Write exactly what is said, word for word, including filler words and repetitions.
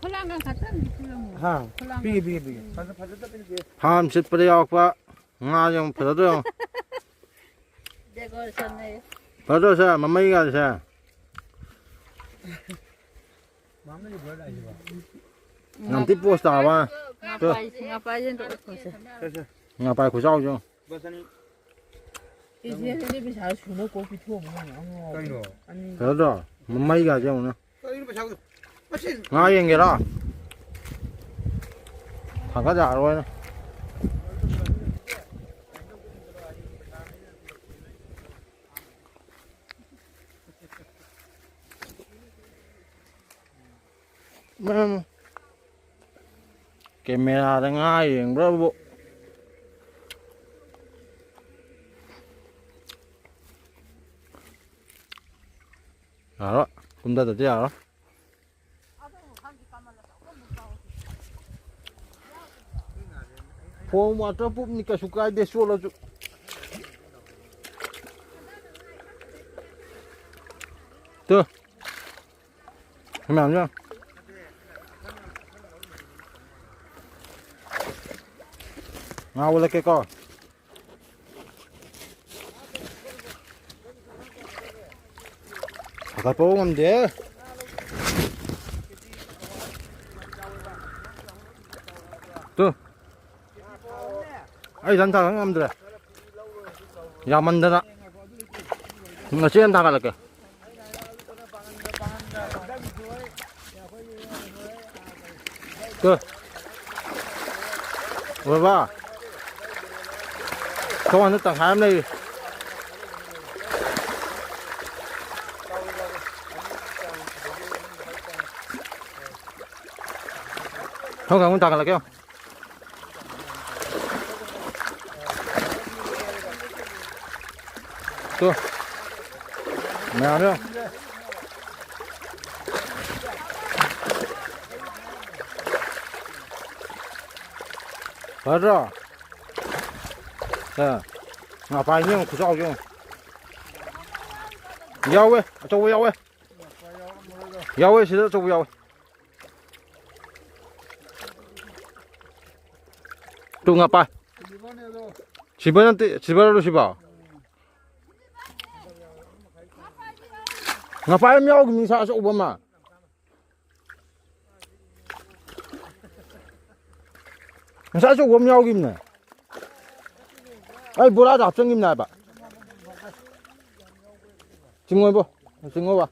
ꯈꯨꯂꯥꯡꯒ ꯈꯛꯇꯪ ꯄꯤꯔꯝꯃꯣ꯫ ꯍꯥ? ꯈꯨꯂꯥꯡꯒ꯫ ꯄꯤꯒꯦ, ꯄꯤꯒꯦ, ꯄꯤꯒꯦ꯫ ꯐꯖ-, ꯐꯖꯅ ꯄꯤꯒꯦ꯫ ꯐꯥꯝ ꯁꯤꯠꯄꯗ ꯌꯥꯎꯔꯛꯄ ꯉꯥ ꯌꯦꯡꯉꯨ, ꯐꯖꯗ꯭ꯔꯣ ꯌꯦꯡꯉꯨ꯫ Decoration ꯍꯥꯏꯌꯦ꯫ ꯐꯖꯗ꯭ꯔꯣ ꯁꯦ, ꯃꯃꯩꯒꯁꯦ꯫ ꯌꯥꯝ ꯊꯤ ꯄꯣꯁ ꯇꯥꯕ꯫ ꯉꯥꯄꯥꯏ, ꯉꯥꯄꯥꯏꯁꯦ ꯑꯝꯇ ꯎꯠꯈꯣꯁꯦ꯫ ꯉꯥꯄꯥꯏ ꯈꯨꯆꯥꯎꯁꯦ ꯌꯦꯡꯉꯨ꯫ ꯏꯆꯦꯗꯗꯤ ꯄꯩꯁꯥ ꯁꯨꯅ ꯀꯣꯛ ꯄꯤꯊꯣꯛꯑꯝꯃꯣ ꯀꯩꯅꯣ? ꯑꯉꯥꯎꯕ꯫ ꯀꯩꯅꯣ? ꯑꯅꯤ꯫ ꯐꯖꯗ꯭ꯔꯣ? ꯃꯃꯩꯒꯁꯦ ꯌꯦꯡꯉꯨꯅꯦ꯫ ꯀꯩꯅꯣ ꯄꯩꯁꯥꯗꯣ? ꯃꯁꯤ ꯉꯥ ꯌꯦꯡꯒꯦꯔꯣ? ꯊꯥꯡꯒꯠ ꯌꯥꯔꯣꯏꯅꯦ꯫ ꯎꯝ꯫ ꯀꯦꯃꯦꯔꯥꯗ ꯉꯥ ꯌꯦꯡꯕ꯭ꯔꯕꯨ꯫ ꯌꯥꯔꯣꯏ꯫ ꯀꯨꯝꯊꯗꯗꯤ ꯌꯥꯔꯣꯏ꯫ ꯐꯣꯝ ꯋꯥꯇꯔ ꯄ꯭ꯔꯨꯞꯅꯤ, ꯀꯩꯁꯨ ꯀꯥꯏꯗꯦ, ꯆꯣꯠꯂꯁꯨ꯫ ꯇꯨ꯫ ꯁꯤ ꯃꯌꯥꯝꯁꯦ ꯉꯥ ꯑꯣꯜꯂꯛꯀꯦꯀꯣ꯫ ꯁꯥꯒꯠꯄ ꯉꯝꯗꯦ꯫ ꯇꯨ꯫ ꯑꯩ ꯏꯊꯟ ꯊꯥꯡꯒꯠ ꯉꯝꯗ꯭ꯔꯦ꯫ ꯌꯥꯝꯃꯟꯗꯅ꯫ ꯉꯁꯤ ꯑꯃ ꯊꯥꯡꯒꯠꯂꯛꯀꯦ꯫ ꯇꯨ꯫ ꯕꯕꯥ꯫ ꯊꯣꯡ ꯍꯥꯡꯗꯣꯛ ꯇꯪꯈꯥꯏ ꯑꯃ ꯂꯩꯔꯤ꯫ ꯊꯣꯡ ꯍꯥꯡꯗꯣꯛ ꯊꯥꯡꯒꯠꯂꯛꯀꯦ꯫ ꯇꯨ꯫ ꯃꯌꯥꯝꯗꯣ꯫ ꯐꯗ꯭ꯔꯣ? ꯑ꯫ ꯉꯥꯄꯥꯏꯅꯤ ꯌꯦꯡꯉꯨ, ꯈꯨꯆꯥꯎꯁꯦ ꯌꯦꯡꯉꯨ꯫ ꯌꯥꯎꯋꯦ, ꯑꯆꯧꯕ ꯌꯥꯎꯋꯦ꯫ ꯌꯥꯎꯋꯦ, ꯁꯤꯗ ꯑꯆꯧꯕ ꯌꯥꯎꯋꯦ꯫ ꯇꯨ ꯉꯥꯄꯥꯏ꯫ ꯁꯤꯜꯚꯔ ꯅꯠꯇꯦ, ꯁꯤꯜꯚꯔꯔꯣ ꯁꯤꯕꯣ? ꯉꯥꯄꯥꯏ ꯑꯃ ꯌꯥꯎꯈꯤꯕꯅꯤ, ꯉꯁꯥꯏ ꯑꯆꯧꯕ ꯑꯃ꯫ ꯉꯁꯥꯏ ꯑꯆꯧꯕ ꯑꯃ ꯌꯥꯎꯈꯤꯕꯅꯦ꯫ ꯑꯩ ꯕꯣꯔꯥꯗ ꯍꯥꯞꯆꯤꯟꯈꯤꯕꯅꯦ ꯍꯥꯏꯕ꯫ ꯆꯤꯡꯉꯣꯏꯕꯣ, ꯆꯤꯡꯉꯣꯕ꯫